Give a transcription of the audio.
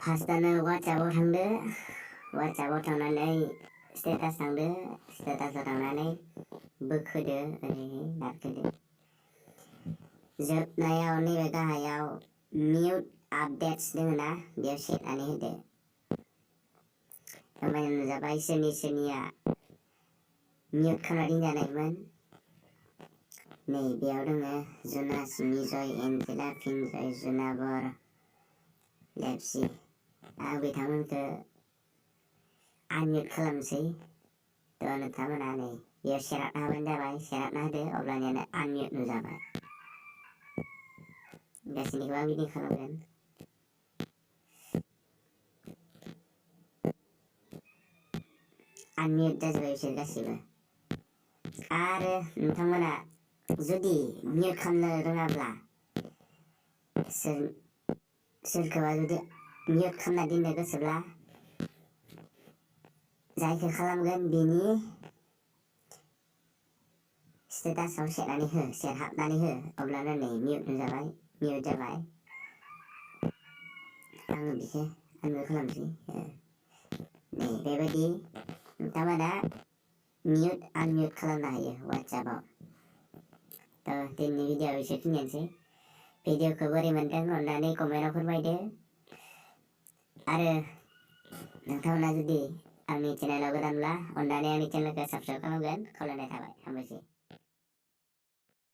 फार्स्टआनो WhatsAppआव थांदो WhatsAppआव थांनानै स्टेटास थांदो स्टेटासआव थांनानै बोखोदो ओरैहाय नारखोदो जोबनायाव नैबे गाहायाव मिउट आपडेट्स दङ ना बेयाव सेरनानै होदो होमबानो नुजाबाय सोरनिया मिउट खालामना दोनजानायमोन नै बेयाव दङ जुनास मिजय एन्जेला फिनजय जुनाबर लेपसि आं बिथांमोनखौ आनमिउट खालामसै थ' नोंथांमोना नै बेयाव सेराबना होबानो जाबाय सेराबना होदो अब्लानियानो आनमिउट नुजाबाय गासैनिखौबो आं बिदि खालामगोन आनमिउट जाजोब्बाय बिसोर गासिबो आरो नोंथांमोना जुदि मिउट खालामनो रोङाब्ला सोरखौबा जुदि मिउट खालामना दोननो गोसोब्ला जायखौ खालामगोन बेनि स्टेटासआव सेरहाबनानै हो अब्लानो नै मिउट नुजाबाय मिउट जाबाय आङो बेखौ आनमिउट खालामसै नै बेबायदि नोंथांमोना मिउट आनमिउट खालामनो हायो WhatsAppआव थ' दिनैनि भिडिअ'आव एसेखिनियानोसै भिडिअ'खौ बोरै मोनदों अननानै कमेन्टआव फोरमायदो आरो नोंथांमोना जुदि आंनि चेनेलाव गोदानब्ला अननानै आंनि चेनेलखौ साबस्क्राइब खालामगोन खावलायनाय थाबाय हामबायसै।